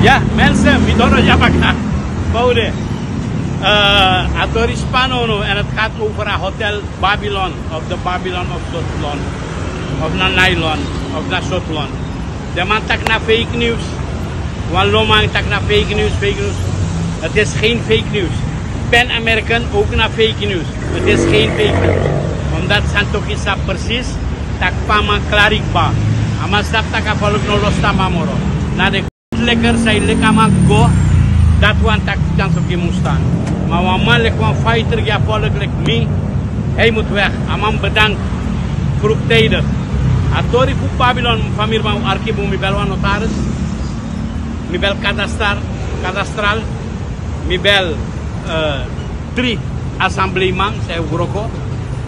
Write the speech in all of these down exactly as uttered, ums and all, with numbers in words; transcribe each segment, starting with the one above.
Ya, mensen, mi doro ya baka. Boude. Eh, a tori span unu, en het gaat over a hotel Babylon, of de Babylon of Sotlon, of na Nylon, of na Sotlon. De man taki na fake news. Wan lo man taki na fake news, fake news. Het is geen fake news. Pan American ook na fake news. Het is geen fake news. Omdat Santokhi sabi precies taki pe a man klari kba. A man sabi taki a volk no losta mamoro. Na de lekker, zei leki a man go. Dat wan taki Santokhi mus tan. Maar wan man leki wan fighter, ya volk leki mi. Hij moet weg. A man bedankt. Vroegtijdig. A tori fu Babylon, famiri man, arkibu, mi bel wan notaris. Mi bel kadastral, kadastral. Mi bel, eh, dri assembleeman, san e wroko,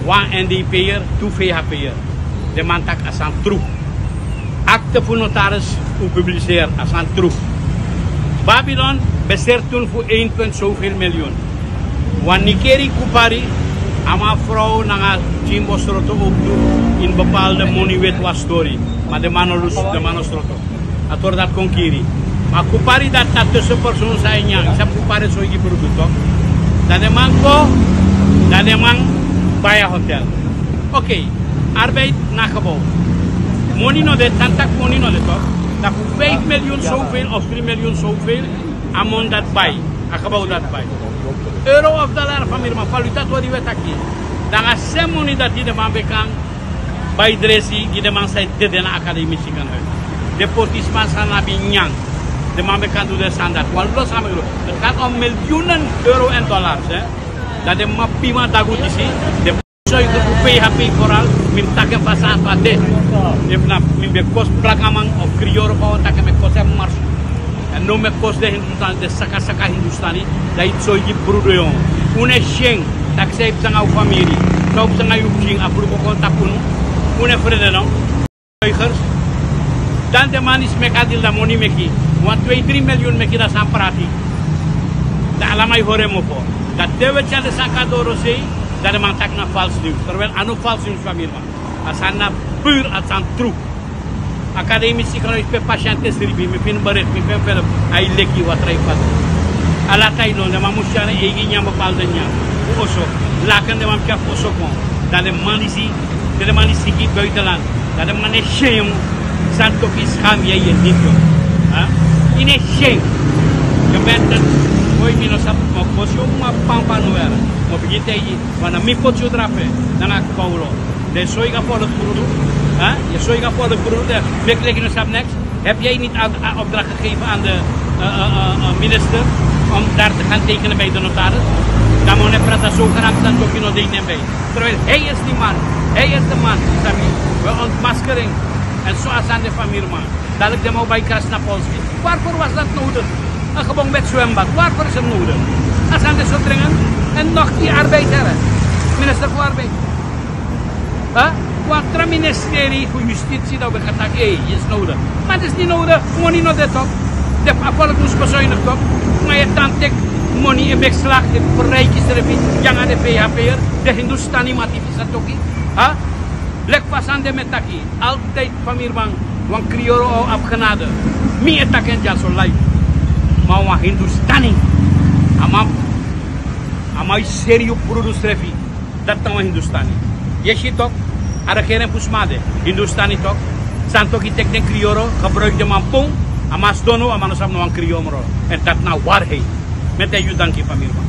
wan N D P'er, tu V H P'er. Den man taki a sani tru. Akte fu notaris un publiseer, a sani tru. Babylon beseri tun fu één punt zoveel miljoen. Wan Nikeri Kupari, a man frow nanga pikin bosroto ook doen in bepaalde money witwastori. Maar den man no lusu, den man no sroto. A tori dati kon kiri. Ma Kupari dati na tussenpersoon san e nyan. Yu sabi Kupari e soigi brudu tok. Dan den man go, dan den man bai a hotel. Oké, arbeid na gebouw. Moni no de, dan taki moni no de tok. Dan fu vijf miljoen zoveel of drie miljoen zoveel, a moni dati bai. A gebouw dati bai. Euro of dollar, famiri man, valuta tori wi e taki. Dan a sem moni dati den man ben kan bai dresi gi den man san e dede na Academie Ziekenhuis. Den portisman san no abi nyan. Den man ben kan du den sani dati. Wan lo sani euro. Het gaat om miljoenen euro en dollars, hè. Dan den man pima dagu disi. Den soigi fu V H P vooral. Mi mus taki en fa a sani fa de. Efu na mi ben kosi blakaman of kriyoro fa wan taki mi kosi en mars. En now mi e kosi den Hindustani, den saka saka Hindustani, dan yu e soigi brudu yongu. Un no e si en, taki san yu psa nanga un famiri, san yu psa nanga yu pikin, a brudu kon tapu unu. Un no e frede no. Zuigers. Dan den man disi meki a dil, dan moni meki. Wan twee, drie miljoen meki, dan san prati. Dan ala man e hori en mofo. Dan te wi e tyari den sani kon na dorosei, dan den man taki na false news. Terwijl a no false news, famiri man. A sani na puur, a sani tru. Academie Ziekenhuis pe patiënt e sribi, mi feni bericht, mi feni film, a e leki watra e fasi. Ala taydon den man mus tyari en eigi nyan, bepaalde nyan fu oso. Laken den man mus tyari fu oso kon. Dan den man disi, den man disi siki buitenland. Dan den man e si en, Santokhi, scham jij je niet, joh. Hè? Yu no e si en. Yu ben te, boy, mi no sabi, ma fosi yu mu pampa no weri. Ma bigin taigi, wan na mi poti yu drape, nanga Paulo. Den soigi a volk brudu. Hè? Yu soigi a volk brudu, den meki leki yu no sabi niks. Heb jij niet a, a opdracht gegeven aan de, eh, eh, eh, eh, minister om daar te gaan tekenen bij de notaris? Dan mi no e prati, zogenaamd Santokhi no de nen bij. Terwijl hij is die man. Hij is de man. Sabi, we ontmaskering. En zo als aan de famiri man. Dadelijk den man o bai Krasnapolski. Waarvoor was dat nodig? Een gebouw met zwembad. Waarvoor is het nodig? A sani de so dringend. En nog die arbeid, hè. Minister fu arbeid. Hè? Wan tra ministeri fu Justitie, dan ben kan taki, hey, is nodig. Ma disi no nodig, moni no de tok. Den a volk mus bezuinigd tok. Ma yu e tan teki moni, e meki slag, e verrijk yusrefi, yu nanga den V H P'er, den Hindustani mati fu Santokhi. Hè? Leki fa a sani de mi e taki, altijd famiri man, wan kriyoro abi genade. Mi e taki en dyaso live. Ma wan Hindustani, a man, a man e seri yu brudu srefi. Dati na wan Hindustani. Yu e si tok, a regering fu sma de, Hindustani tok. Santokhi teki den kriyoro, gebruik den man pun, a man sidon now, a man no sabi no wan kriyoro moro. En dati na waarheid. Mi e taigi yu danki, famiri man.